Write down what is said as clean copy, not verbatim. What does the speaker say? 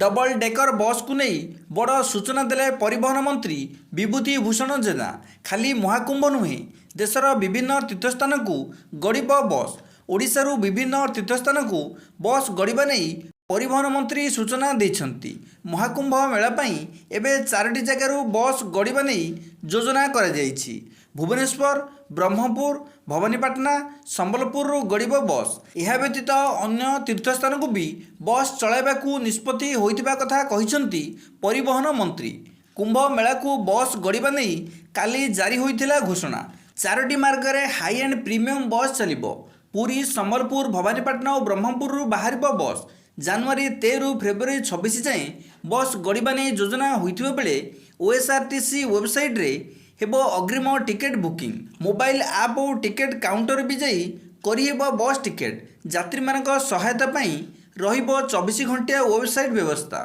Double decker ବସ୍କୁ ନେଇ ବଡ଼ ସୂଚନା ଦେଲେ ପରିବହନ ମନ୍ତ୍ରୀ ବିଭୂତି ଭୂଷଣ ଜେନା। ଖାଲି ମହାକୁମ୍ଭ ନୁହେଁ, ଦେଶର ବିଭିନ୍ନ ତୀର୍ଥସ୍ଥାନକୁ ଗଡ଼ିବ ବସ୍। ଓଡ଼ିଶାରୁ ବିଭିନ୍ନ ତୀର୍ଥସ୍ଥାନକୁ ବସ୍ ଗଡ଼ିବା ନେଇ ପରିବହନ ମନ୍ତ୍ରୀ ସୂଚନା ଦେଇଛନ୍ତି। ମହାକୁମ୍ଭ ମେଳା ପାଇଁ ଏବେ ଚାରୋଟି ଜାଗାରୁ ବସ୍ ଗଡ଼ିବା ନେଇ ଯୋଜନା କରାଯାଇଛି। ଭୁବନେଶ୍ୱର, ବ୍ରହ୍ମପୁର, ଭବାନୀପାଟଣା, ସମ୍ବଲପୁରରୁ ଗଡ଼ିବ ବସ୍। ଏହା ବ୍ୟତୀତ ଅନ୍ୟ ତୀର୍ଥସ୍ଥାନକୁ ବି ବସ୍ ଚଳାଇବାକୁ ନିଷ୍ପତ୍ତି ହୋଇଥିବା କଥା କହିଛନ୍ତି ପରିବହନ ମନ୍ତ୍ରୀ। କୁମ୍ଭ ମେଳାକୁ ବସ୍ ଗଡ଼ିବା ନେଇ କାଲି ଜାରି ହୋଇଥିଲା ଘୋଷଣା। ଚାରୋଟି ମାର୍ଗରେ ହାଇ ଆଣ୍ଡ ପ୍ରିମିୟମ ବସ୍ ଚାଲିବ। ପୁରୀ, ସମ୍ବଲପୁର, ଭବାନୀପାଟଣା ଓ ବ୍ରହ୍ମପୁରରୁ ବାହାରିବ ବସ୍। ଜାନୁଆରୀ 13ରୁ ଫେବୃଆରୀ 26 ଯାଏଁ ବସ୍ ଗଡ଼ିବା ନେଇ ଯୋଜନା ହୋଇଥିବା ବେଳେ ଓଏସ୍ଆରଟିସି ୱେବସାଇଟ୍ରେ ହେବ ଅଗ୍ରିମ ଟିକେଟ୍ ବୁକିଂ। ମୋବାଇଲ ଆପ୍ ଓ ଟିକେଟ୍ କାଉଣ୍ଟର ବି ଯାଇ କରିହେବ ବସ୍ ଟିକେଟ୍। ଯାତ୍ରୀମାନଙ୍କ ସହାୟତା ପାଇଁ ରହିବ 24 ଘଣ୍ଟିଆ ୱେବସାଇଟ୍ ବ୍ୟବସ୍ଥା।